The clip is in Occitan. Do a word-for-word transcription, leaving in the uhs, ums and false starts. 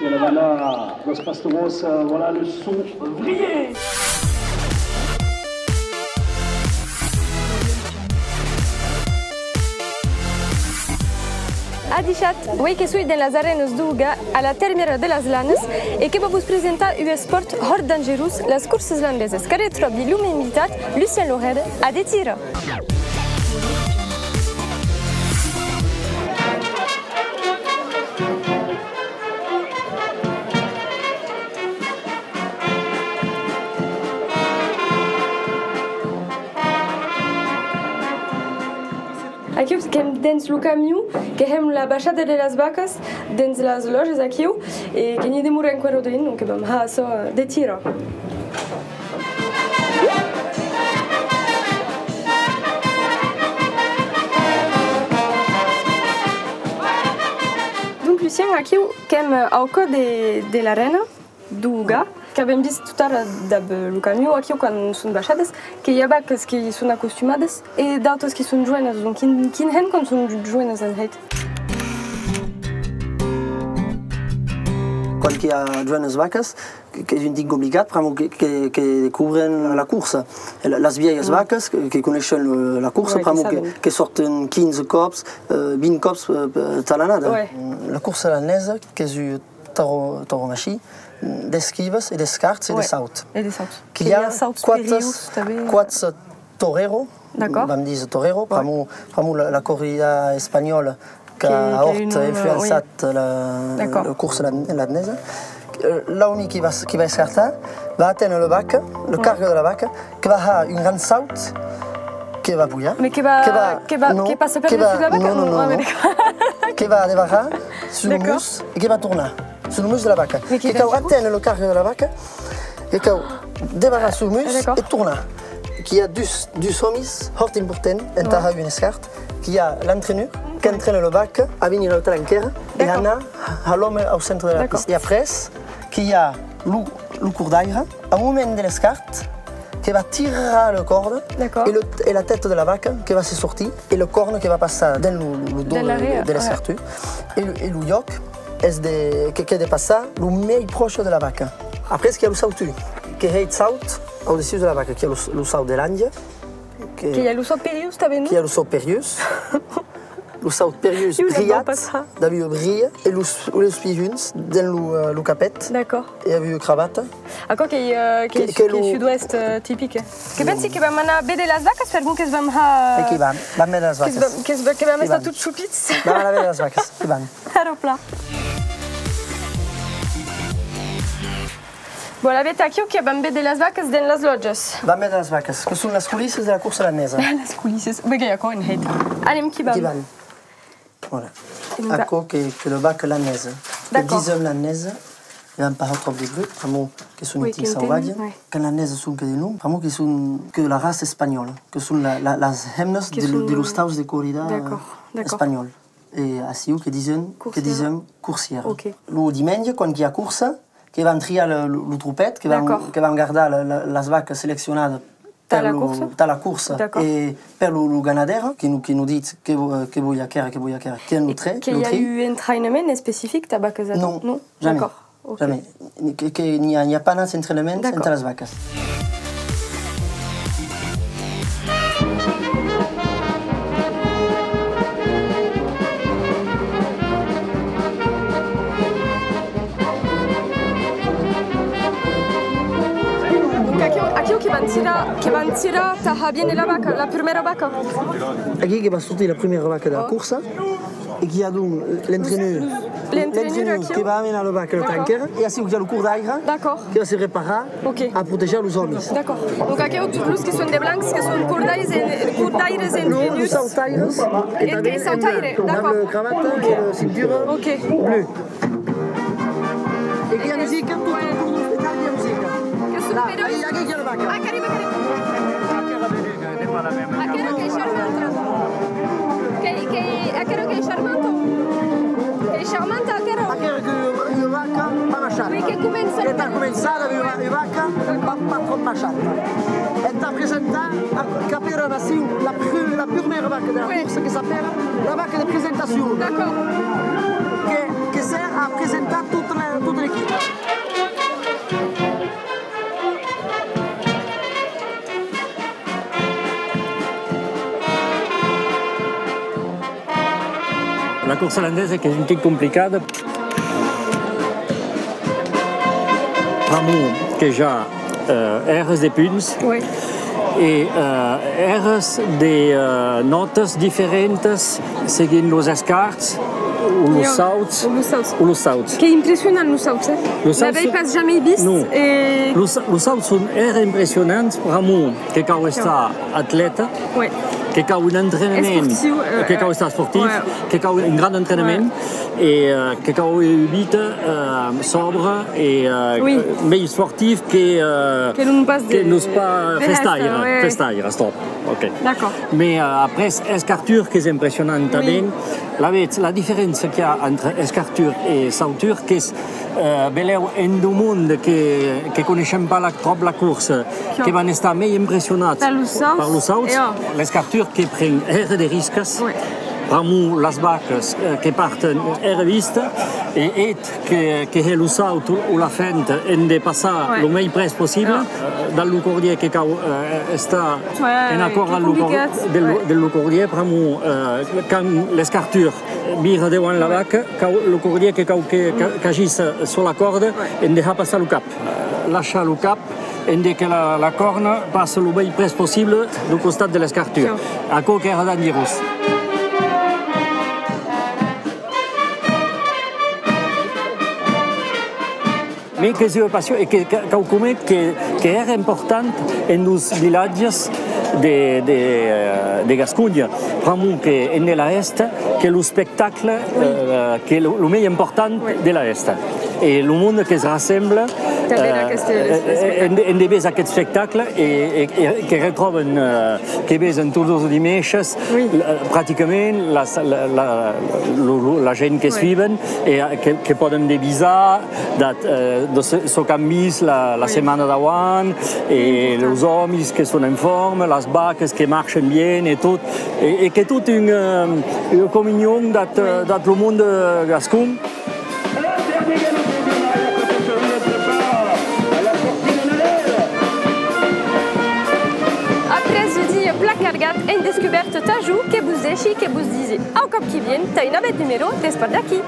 Voilà, los pastors, euh, voilà le son vrillé. Adishatz, uei que soi dens las arenas d'Uga, a la termièra de las Lanas, e que vau vos presentar un espòrt hòrt dangerós, las corsas landesas. Qu'arretròbi lo men invitat, Lucien Lorède, a de tira. Aquiu qu'èm dens lo camion, que hèm la baishada de las vacas dens las lòjas aquiu, e que n'i demora enqüèra drin, donc vam har açò de tira. Donc, Lucien, aquiu qu'èm au còr de, de l'arena d'Uga, qu'avèm vist tot ara dab lo camion, aquiu quan son baishadas, que i a vacas que i son acostumadas e d'autas que son joenas, donc quin, quin hèn quan son joenas en hèit? Quan qu'i a joenas vacas, que, qu'es un tic complicat, pr'amor que, que, que descobren la corsa. La, las vielhas vacas que, que coneishen lo, la corsa, pr'amor que, que sòrten quinze còps, euh, vint còps, euh, tà l'annada. La corsa lanesa, qu'es un tau-, tauromachie, d'esquivas e d'escarts e de sauts. E de sauts. Que i a quate, quate torero, vam díser torero, pr'amor, pr'amor la, la corrida espanhòla qu'a hòrt influençat la, la corsa lan-, landesa. Euh, l'òmi qui va, qui va escartar, va aténer la vaca, la carga de la vaca, que va har un grand saut, que va pujar, que va, que va, que passa per dessús la vaca? Non, non, non, non. Que va devarar sus lo mus e que va tornar sus lo mus de la vaca. Que cau aténer la carga de la vaca, que cau devarar sus lo mus e tornar. Qu'i a dus, dus òmis hòrt important entà har un escart, qu'i a l'entrenur, qu'entrena la vaca a venir lautala enquèra e anar har l'òme au centre de la pista. E après, qu'i a lo, lo cordaire, au moment de l'escart, que va tirar la còrda e, lo, e la tèsta de la vaca que va se sortir e la còrna que va passar dens lo, lo, lo dos de, de l'escartur. E lo, e lo jòc es de, que, que de passar lo mei pròche de la vaca. Après, qu'i a lo sautur, que hèit saut au dessús de la vaca, qu'i a lo, lo saut de l'ange, que, que i a lo saut perilhós tanben, non? Qu'i a lo saut perilhós. Lo saut perilhós, brilhat, dab ua brilha e los, los pijuns dens lo, euh, lo capèt. D'acòrd. E ua cravata. Aquò qu'ei, euh, qu'ei sud-oèst, euh, tipic, eh. Que pensi que vam anar véder las vacas, per bon que's vam har... Aquí vam, vam véder las vacas. Que's vam, que's va-, que vam estar tots chopits. Vam anar véder las vacas, aquí vam. Ara plan. Bon, alavetz, aquiu que vam véder las vacas dens las lòjas. Vam véder las vacas, que son las colissas de la corsa lanesa. Las colissas. Be, qu'ei aquò en hèit. Anem, qu'i vam. Qu'i vam. Voilà. Aquò que, que la vaca lanesa. Que disem lanesa, e vam pas har tròp de brut, pr'amor que son un tic sauvatge. Quand lanesa sonque de nom, pr'amor que son que la raça espanhòla, que son la, la, las hemnas de, de los taus de corrida espanhòl. E aciu que disen, que disem corsièra. Lo dimenge, quan qu'i a corsa, que van triar lo, lo, lo tropèth, que van, que van gardar la, la, las vacas seleccionadas per lo, tà la corsa. E per lo, lo ganadèr, que nos, que nos ditz que vo-, que voi aquera, que voi aquera, que nos tri-, que i a un entrainament especific tà vacas atal? Non, non? Jamais. Jamais. Que, que n'i a, n'i a pas nat entrenament entà las vacas. Donc aquiu, aquiu que van tirar, que van tirar tà har viéner la vaca, la prumèra vaca. Aquí que va sortir la prumèra vaca de la corsa. E qu'i a donc l'entrenur, l'entrenur que va amenar la vaca a la tanquèra, e aciu qu'i a lo cordaire que va se preparar a protejar los òmis. D'acòrd. Donc aquiu tots los que son de blancs, que son cordaires e, cordaires entrenuts. Non, los sautaires, e tanben en blanc, dab la cravata e la cintura blu. E qu'i a musica, tot autour de l'espectacle i a musica. Là, aquí, aquí qu'i a la vaca. Aquera qu'ei charmanta. Qu'ei, qu'ei, aquera qu'ei charmanta. Qu'ei charmanta, aquera. Aquera qu'ei ua, ua vaca pas maishanta. Oui, que comença. Qu'ei tà començar dab ua, ua vaca pas, pas tròp maishanta. Entà presentar, a, qu'apèran aciu la pr-, la prumèra vaca de la corsa, que s'apèra la vaca de presentacion. D'acòrd. Que, que sèr a presentar tot la, tot Corsa landesa qu'es un tic complicada. Pr'amor que i a, eh, ères de punts, oui, e, eh, ères de, eh, nòtas diferentas seguint los escarts o los, oui, sauts, o los sauts. O los sauts. Qu'ei impressionant, los sauts, eh? Los sauts. N'avèi pas jamei vist, non, e los, los sauts son hèra impressionants pr'amor que cau estar atlèta, oui, que cau un entrenament, esportiu, eh, que cau estar esportiu, oui, que cau un grand entrenament, oui, e, eh, que cau ua vita, eh, sòbra e, eh, oui, mei esportiu que, eh, que non pas de, que non pas de festaire, festa, oui, festaire, stop. Ok. D'accord. Mès, eh, après, escartur qu'es impressionant tanben. Oui. Lavetz, la diferéncia qu'i a entre escartur e sautur qu'es, eh, belèu en deu monde que, que coneishen pas la, tròp la corsa, que van estar mei impressionats per los sauts, per los sauts, e, oh, l'escartur que pren hèra de riscas, oui, pr'amor las vacas, eh, que parten hèra vista, e eth que, que hè lo saut o la fenta en de passar, oui, lo mei près possible, oui, eh, dab lo cordièr que cau, eh, estar, oui, en acòrd dab lo cor-, complicat, de lo, oui, de lo cordièr, pr'amor, eh, quand l'escartur vira deuant la, oui, vaca, cau, lo cordièr que cau que, que, qu'agissa sus la còrda, oui, en deishar passar lo cap. Eh, laishar lo cap, en de que la, la còrna passe lo mei près possible deu costat de l'escartur. Aquò qu'èra dangerós. Mès qu'es ua passion e que, que, quaucòm que, que èra important en los vilatges de, de, eh, de Gasconha, pr'amor que en de la hèsta, que lo espectacle, oui, eh, que lo, lo mei important, oui, de la hèsta. E lo monde que's rassembla, tanben, eh, aqueste, eh, en, en de véser aqueth espectacle e, e, e que retròben, eh, que vesen tots los dimenges, oui, eh, practicament las, la, la, lo, lo, la gent que, oui, suiven e, eh, que, que pòden devisar dat, eh, de çò, çò qu'an vist la, la, oui, setmana d'avant, e, oui, important, los òmis que son en forma, las vacas que marchan bien e tot, e, e qu'ei tot un, eh, ua comunion dat, oui, dat lo monde, eh, gascon. Après un dia plan cargat, èm descubèrt tà jo, que vos dèishi, que vos disi au còp qui vien, tà un navèth numèro d'Espart d'aquí.